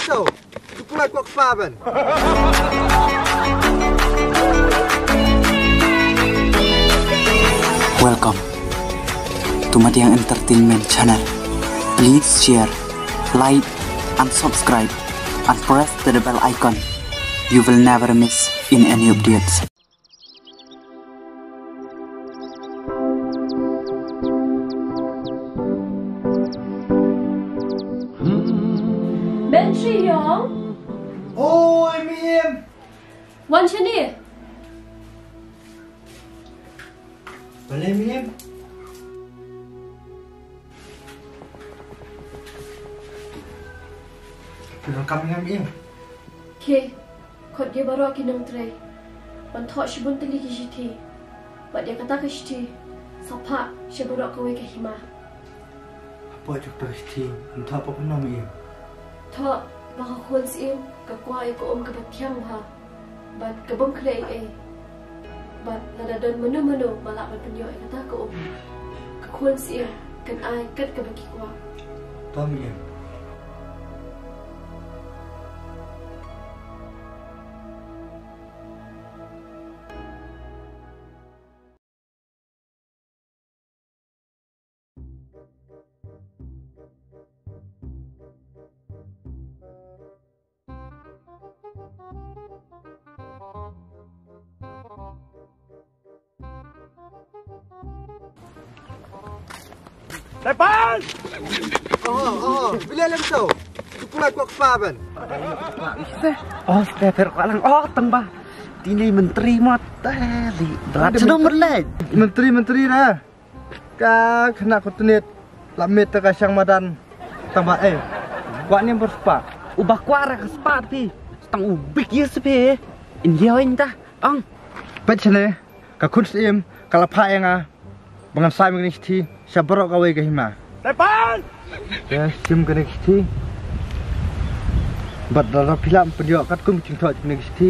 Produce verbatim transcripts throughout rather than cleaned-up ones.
So, tu pula kwak paban. Welcome to Madiang Entertainment Channel. Please share, like, and subscribe, and press the bell icon. You will never miss in any updates. Mentri Yong. Oi, Mim. Wan shane. Balei, Mim? Phi donkam ïa nga, Mim? Khie, khot ïa baroh ki nongtrei ban thoh shibun tylli ki shithi. Bad ïa kata ka shithi sa phah sha baroh kawei ka hima. Hapoh jong kata ka shithi yn thoh paw kumno, Mim? Thoh ba ka khun syiem ka kwah ïa ka um kaba thiang bha bad ka bym khleh ei ei. Bad lada don mano mano ba lah ban pynïoh ïa kata ka um, ka khun syiem kan ai kat kaba ki kwah. To, Mim. Tepan! Oh, oh, oh, bila lem tu? Tu pula kwak paban. Oh, step per kwalang. Oh, tang ba. Tini menteri mot tadi. Berat sudah merlej. Menteri, menteri dah. Ka khynnah khutenit la miet da ka shang madan. Tang ba, eh, kwah ne bor spah? Uba kwah ra ka spah phi. Tang u bik ïa se phi. In ïa in ta. Ang. Peit shane, ka khun syiem ka la phah ïa nga ba ngan shim ïa kane ka shithi sha baroh kawei ka hima. Tepan! Te shim kane ka shithi. Bad lada phi lah ban pynïoh katkum ka jingthoh jong kane ka shithi,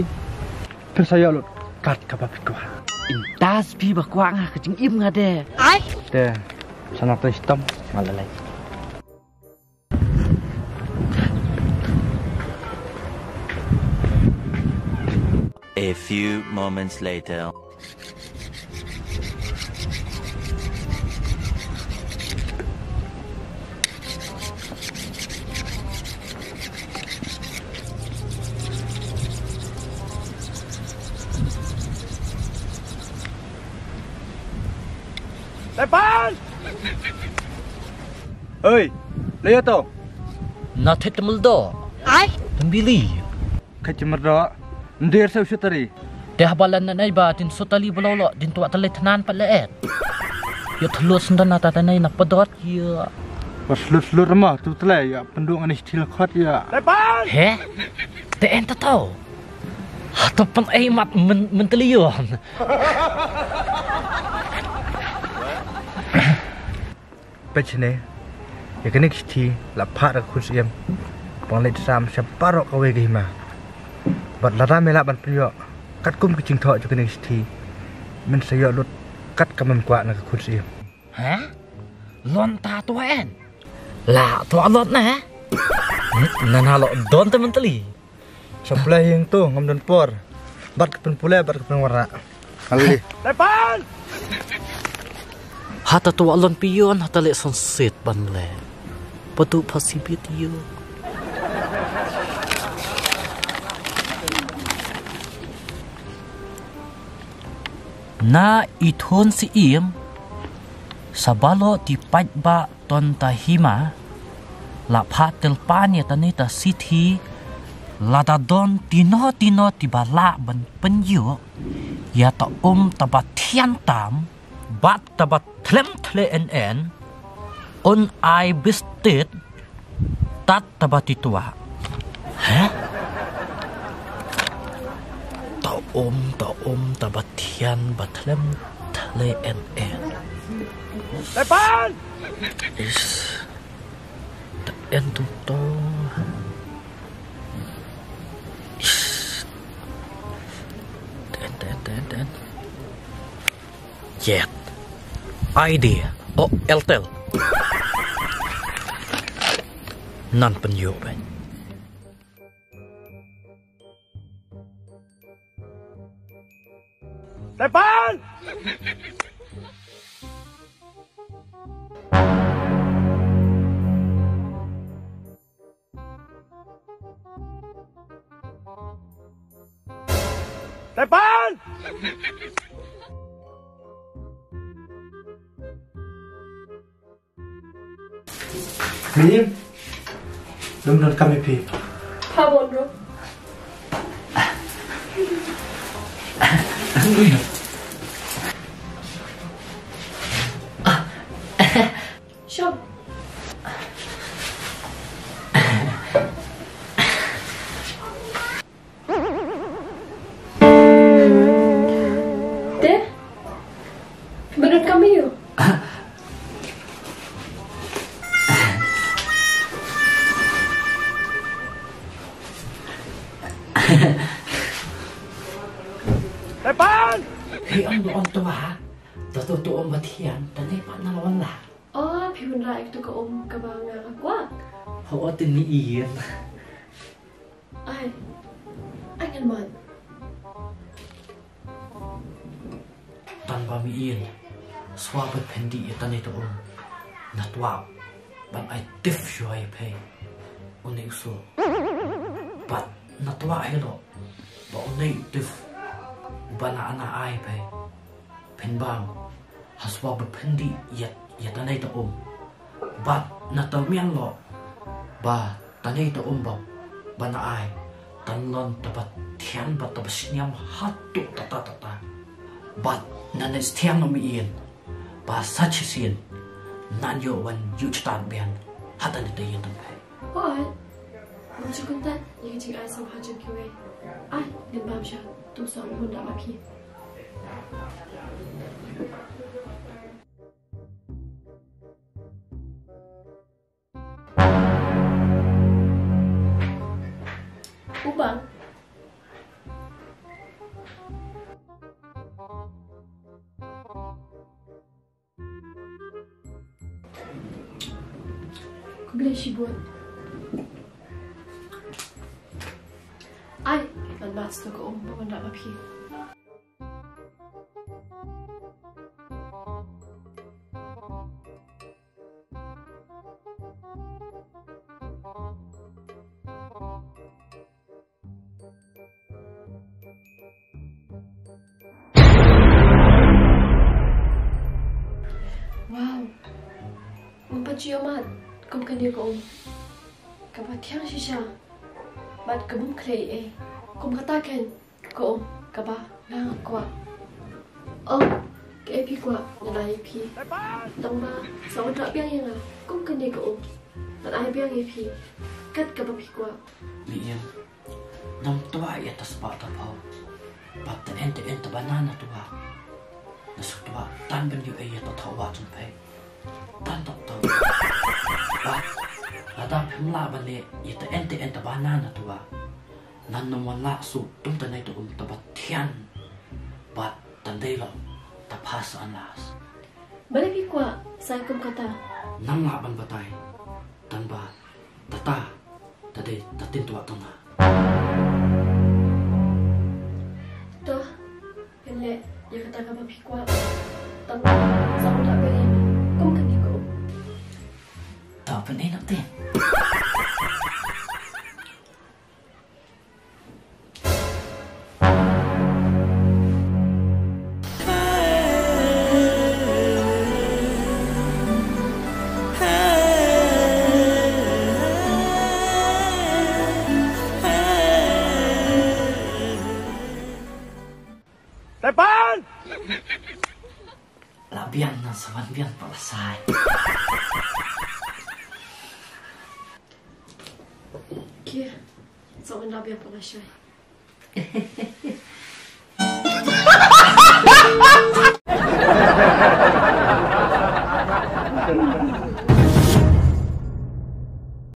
phin sa ïoh lut kat kaba phi kwah. Intas phi ba kwah nga ka jingim nga de. Te sa nang tei shitom nga la leit. A few moments later. Tepan! Oi, lei to. Na thet mul do. Ai, tembili. Ka chimar do. Ndir sa sutari. Te haba lan na nai ba tin sutali belo lo, tin tuwa tale thanan pat le et. Yo thlo senda na tata nai na padot ya. Pas lut lut ma tu tale ya pendung anis thil khot ya. He? Te en tato. Ha to pen ai mat men-, menteli yo. Peit shane, ïa kane ka shithi la phah da ka khun syiem ban leit sam sha baroh kawei ka hima. Bad lada me lah ban pynïoh katkum ka jingthoh jong kane ka shithi, men sa ïoh lut kat ka mem kwah na ka khun syiem. Ha? Lon ta to en? La to lon na? Na na lo don te menteli. Sa pule ïing tu ngam don por. Bad ka pynpule bad ka pynwara. Kali. Tepan! Hata tu alon pion hata le sunset ban le. Patu pasi bit ïo. Na i thon syiem sa balo ti paidbah ton ta hima, la pha telpan ïa tane ta shithi, lada don tino tino ti ba lah ban pynïoh ïa ta um ta ba thian tam bad ta ba thlem thle en en, un ai bistit tat ta ba ti tuah. Heh? Ta um, ta um, ta ba thian, ba thlem, thle en en. Tepan! Is. Ta en tum to. Is. Ta en, ta en, ta en, ta en. Jet. Idea. O Airtel. Nan pynïoh bad. Tepan! Tepan! Minim, lum don kami pi. Pha bun ruh. Shong. Te? Ba don kam ïa u? Tepan! Hei, ong, ong to ha. To to to, ong ba thiang, tang ne pat na la wan la. Oh, phi wanrah ïa kato ka um kaba nga kwah. Ho, o, te ni ïen. Ai, ai ngan mad. Tang ba mi ïen, shuwa ba phin dih ïa tang ïa ta um, na twah ban ai tip shuwa ïa phi. Une u shuh. Bad na twah hi lo ba une u tip uba na ana ai phi. Phin bam ha shuwa ba phin dih ïa, ïa tang ïa ta um. Bad na tang miang lo ba tang ïa ta um ba, ba na ai, tang long ta ba thiang bad ta ba sniam hato ta ta ta ta. Bad na ne thiang no mi ïen ba sa shisien nan ïoh wan ïoh stad biang ha tang ïa ta ïen tang phi. Hooid. Ngam shu kyntait ïa ka jingai sngewbha jong kiwei. Ai, ngin bam sha tu song bun da ma phi. U Bang. Khublei shibun. Ai, ngan mad shuh ka um ba ngan wanrah ma phi. Wow. Ngam pat ju ïoh mad kum kane ka um. Kaba thiang shisha bad ka bym khlei ei. Kum kata kein ka um kaba nga kwah. Oh, kaei phi kwah ngan ai ïa phi. Tang ba sa wanrah biang ïa nga kum kane ka um. Ngan ai biang ïa phi kat kaba phi kwah. Miet, ngam twah ïa ta spah ta phew. Bad ta en ta en ta ba na na twah. Nga shu twah tang ban ïoh ïa ta thaw wah jong phi. Tang ta ta. Bad lada phim lah ban leh ïa ta en ta en ta ba na na twah, ngan nym wan lah shuh tum ta nei ta um ta ba thiang. Bad tang dei lo ta first and last. Balei phi kwah sa kum kata? Ngam lah ban batai. Tang ba ta ta, ta dei ta tin twah tang nga. To, phin leh ïa kata kaba phi kwah. Tang ba sa u ta phi kum kane ka um. To phin ïeh noh te. Tepan! La biang na sa wan biang pat la sai. Ki, sa wan la biang pat la sai.